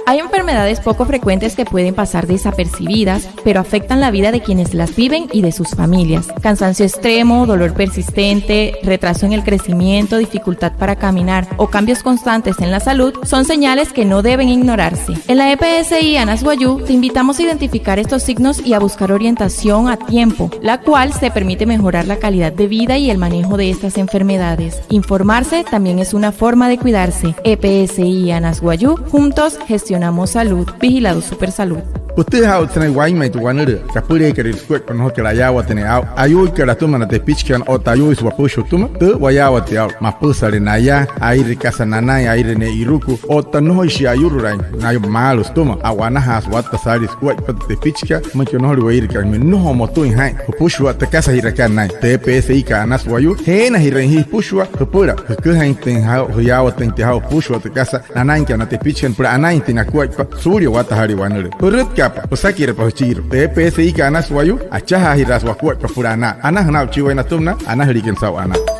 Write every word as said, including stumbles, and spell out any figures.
Hay enfermedades poco frecuentes que pueden pasar desapercibidas, pero afectan la vida de quienes las viven y de sus familias. Cansancio extremo, dolor persistente, retraso en el crecimiento, dificultad para caminar o cambios constantes en la salud son señales que no deben ignorarse. En la E P S I Anas Wayuu te invitamos a identificar estos signos y a buscar orientación a tiempo, la cual te permite mejorar la calidad de vida y el manejo de estas enfermedades. Informarse también es una forma de cuidarse. E P S I Anas Wayuu, juntos gestionamos salud. Vigilado Supersalud. Pütüjaa aa'ut sünain wainmain tü wanülüü kapüleekalüirua sukuaippa, nnojotsü ka'rayaawatüin aa'u ayuuikat atüma na tepichikana otta ayuuisü wapüshi sütüma. Tü wayaawatüin aa'u mapüsale naya, aire kasa nanain, aire ne'iruku otta nnojoishii ayurulaain naya maalü sütüma. A'wanajaasü watta saalii sukuaippa tü tepichikat, müinka nnojolüin weirekain, nnojo motüin jaa'in jüpüshua tü kasa ji'rakat naa'in. Tü E P S I kat Anas Wayuu, jeenajirüin jia jüpüshua jüpüla jüküjainjatüin jaa'u, jüyaawatüinjatüin jaa'u jüpüshua tü kasa nanainkat na tepichikana süpüla anainjatüin nakuaippa suulia watta saalii wanülüü. Pürütkaapa, püsakirapa jüchiirua. Tü E P S I kat Anas Wayuu, achajaajiraasü wakuaippa süpüla anaa. Anajünaa'uchii waya natüma na anajüliikana saa'u anaa.